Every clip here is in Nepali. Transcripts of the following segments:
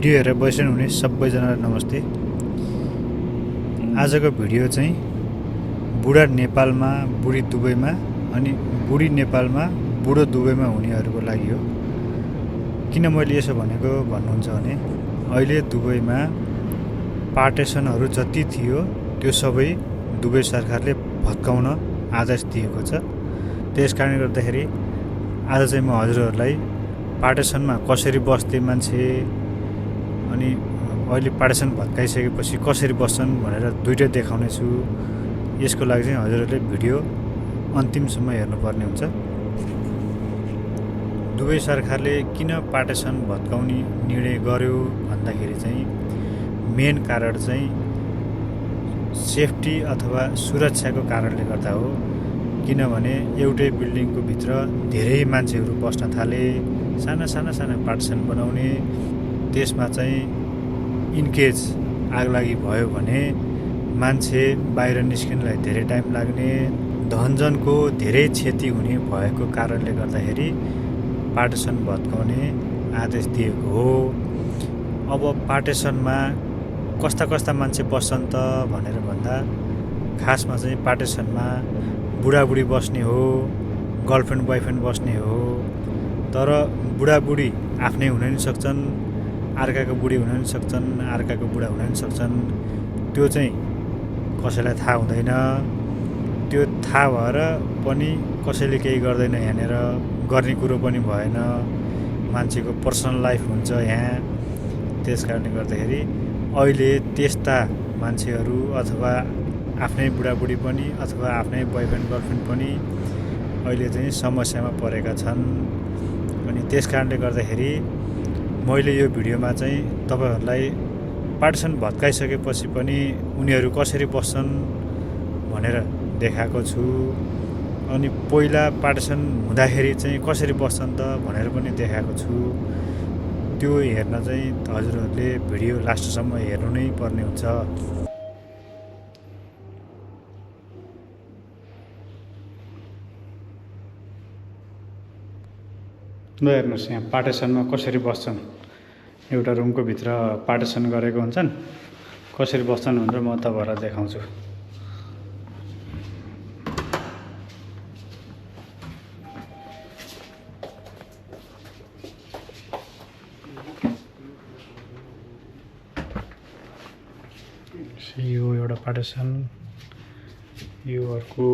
भिडियो हेरेर बसिरहनु हुने सबैजनालाई नमस्ते। आजको भिडियो चाहिँ बुढा नेपालमा बुढी दुबईमा अनि बुढी नेपालमा बुढो दुबईमा हुनेहरूको लागि हो। किन मैले यसो भनेको भन्नुहुन्छ भने अहिले दुबईमा पार्टेसनहरू जति थियो त्यो सबै दुबई सरकारले भत्काउन आदेश दिएको छ। त्यसकारणले गर्दाखेरि आज चाहिँ म हजुरहरूलाई पार्टेसनमा कसरी बस्थे मान्छे अनि अहिले पार्टेसन भत्काइसकेपछि कसरी बस्छन् भनेर दुईटै देखाउने छु। यसको लागि चाहिँ हजुरहरूले भिडियो अन्तिमसम्म हेर्नुपर्ने हुन्छ। दुबई सरकारले किन पार्टेसन भत्काउने निर्णय गर्यो भन्दाखेरि चाहिँ मेन कारण चाहिँ सेफ्टी अथवा सुरक्षाको कारणले गर्दा हो। किनभने एउटै बिल्डिङको भित्र धेरै मान्छेहरू बस्न थाले, साना पार्टिसन बनाउने, त्यसमा चाहिँ इनकेस आगलागी भयो भने मान्छे बाहिर निस्किनलाई धेरै टाइम लाग्ने, धनजनको धेरै क्षति हुने भएको कारणले गर्दाखेरि पार्टिसन भत्काउने आदेश दिएको हो। अब पार्टिसनमा कस्ता मान्छे बस्छन् त भनेर भन्दा खासमा चाहिँ पार्टिसनमा बुढाबुढी बस्ने हो, गर्लफ्रेन्ड बोयफ्रेन्ड बस्ने हो। तर बुढाबुढी आफ्नै हुन नि सक्छन्, अर्काको बुढी हुन नि सक्छन्, अर्काको बुढा हुन नि सक्छन्। त्यो चाहिँ कसैलाई थाहा हुँदैन। त्यो थाहा भएर पनि कसैले केही गर्दैन, यहाँनिर गर्ने कुरो पनि भएन। मान्छेको पर्सनल लाइफ हुन्छ यहाँ। त्यस कारणले गर्दाखेरि अहिले त्यस्ता मान्छेहरू अथवा आफ्नै बुढाबुढी पनि अथवा आफ्नै बोयफ्रेन्ड गर्लफ्रेन्ड पनि अहिले चाहिँ समस्यामा परेका छन्। अनि त्यस कारणले गर्दाखेरि मैले यो भिडियोमा चाहिँ तपाईहरूलाई पार्टिसन भत्काइसकेपछि पनि उनीहरू कसरी बस्छन् भनेर देखाएको छु। अनि पहिला पार्टिसन हुँदाखेरि चाहिँ कसरी बस्छन् त भनेर पनि देखाएको छु। त्यो हेर्न चाहिँ हजुरहरूले भिडियो लास्टसम्म हेर्नु नै पर्ने हुन्छ। ल हेर्नुहोस् यहाँ पार्टिसनमा कसरी बस्छन्। एउटा रुमको भित्र पार्टिसन गरेको हुन्छन्, कसरी बस्छन् भनेर म तपाईँहरूलाई देखाउँछु। यो एउटा पार्टिसन, यो अर्को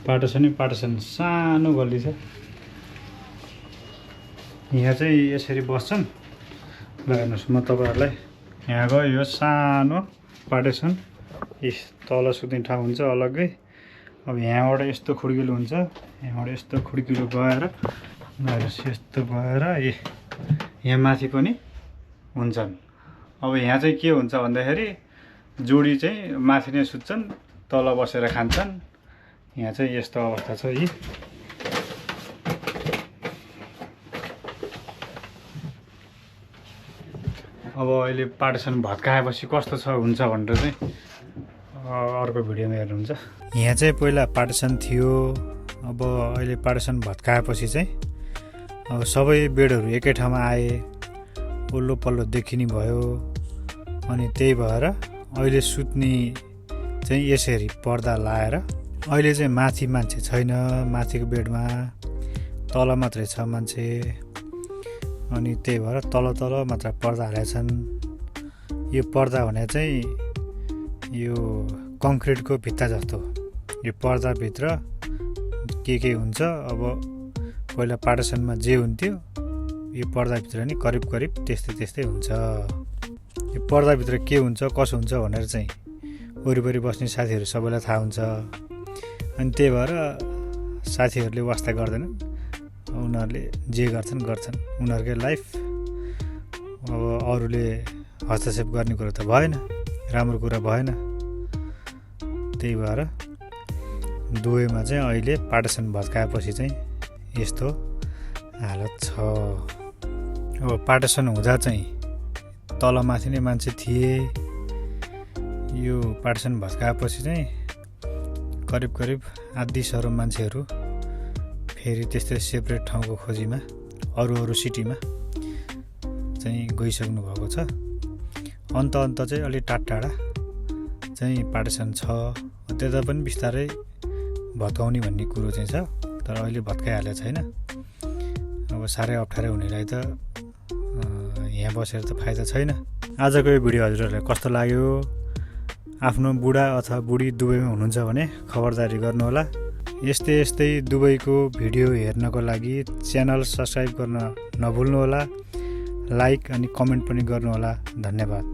पार्टिसन सानो गल्ली छ। यहाँ चाहिँ यसरी बस्छन्। ल हेर्नुहोस् म तपाईँहरूलाई यहाँ गयो, यो सानो पार्टिसन, तल सुत्ने ठाउँ हुन्छ अलग्गै। अब यहाँबाट यस्तो खुड्किलो हुन्छ, यहाँबाट यस्तो खुड्किलो गएर हेर्नुहोस् यस्तो गएर यहाँ माथि पनि हुन्छन्। अब यहाँ चाहिँ के हुन्छ भन्दाखेरि जोडी चाहिँ माथि नै सुत्छन्, तल बसेर खान्छन्। यहाँ चाहिँ यस्तो अवस्था छ। अब अहिले पार्टिसन भत्काएपछि कस्तो छ हुन्छ भनेर चाहिँ अर्को भिडियोमा हेर्नुहुन्छ। यहाँ चाहिँ पहिला पार्टिसन थियो, अब अहिले पार्टिसन भत्काएपछि चाहिँ अब सबै बेडहरू एकै ठाउँमा आए, वल्लो पल्लो देखिने भयो। अनि त्यही भएर अहिले सुत्ने चाहिँ यसरी पर्दा लाएर, अहिले चाहिँ माथि मान्छे छैन, माथिको बेडमा तल मात्रै छ मान्छे। अनि त्यही भएर तल मात्र पर्दा हालेछन्। यो पर्दा भने चाहिँ यो कङ्क्रिटको भित्ता जस्तो, यो पर्दाभित्र के हुन्छ। अब पहिला पार्टिसनमा जे हुन्थ्यो यो पर्दाभित्र नि करिब त्यस्तै हुन्छ। यो पर्दाभित्र के हुन्छ कसो हुन्छ भनेर चाहिँ वरिपरि बस्ने साथीहरू सबैलाई थाहा हुन्छ। अनि त्यही भएर साथीहरूले वास्ता गर्दैनन्, उनीहरूले जे गर्छन् उनीहरूकै लाइफ। अब अरूले हस्तक्षेप गर्ने कुरो त भएन, राम्रो कुरा भएन। त्यही भएर दुबईमा चाहिँ अहिले पार्टिसन भत्काएपछि चाहिँ यस्तो हालत छ। अब पार्टिसन हुँदा चाहिँ तलमाथि नै मान्छे थिए। यो पार्टिसन भत्काएपछि चाहिँ करिब आधी सरो मान्छेहरू फेरि त्यस्तै सेपरेट ठाउँको खोजीमा अरू सिटीमा चाहिँ गइसक्नु भएको छ। अन्त चाहिँ अलि टाढा चाहिँ पार्टिसन छ, त्यता पनि बिस्तारै भत्काउने भन्ने कुरो चाहिँ छ, तर अहिले भत्काइहालेको छैन। अब साह्रै अप्ठ्यारो हुनेलाई त यहाँ बसेर त फाइदा छैन। आजको यो भिडियो हजुरहरूलाई कस्तो लाग्यो? आफ्नो बुढा अथवा बुढी दुबईमा हुनुहुन्छ भने खबरदारी गर्नुहोला। यस्तै दुबईको भिडियो हेर्नको लागि च्यानल सब्सक्राइब गर्न नभुल्नुहोला। लाइक अनि कमेन्ट पनि गर्नुहोला। धन्यवाद।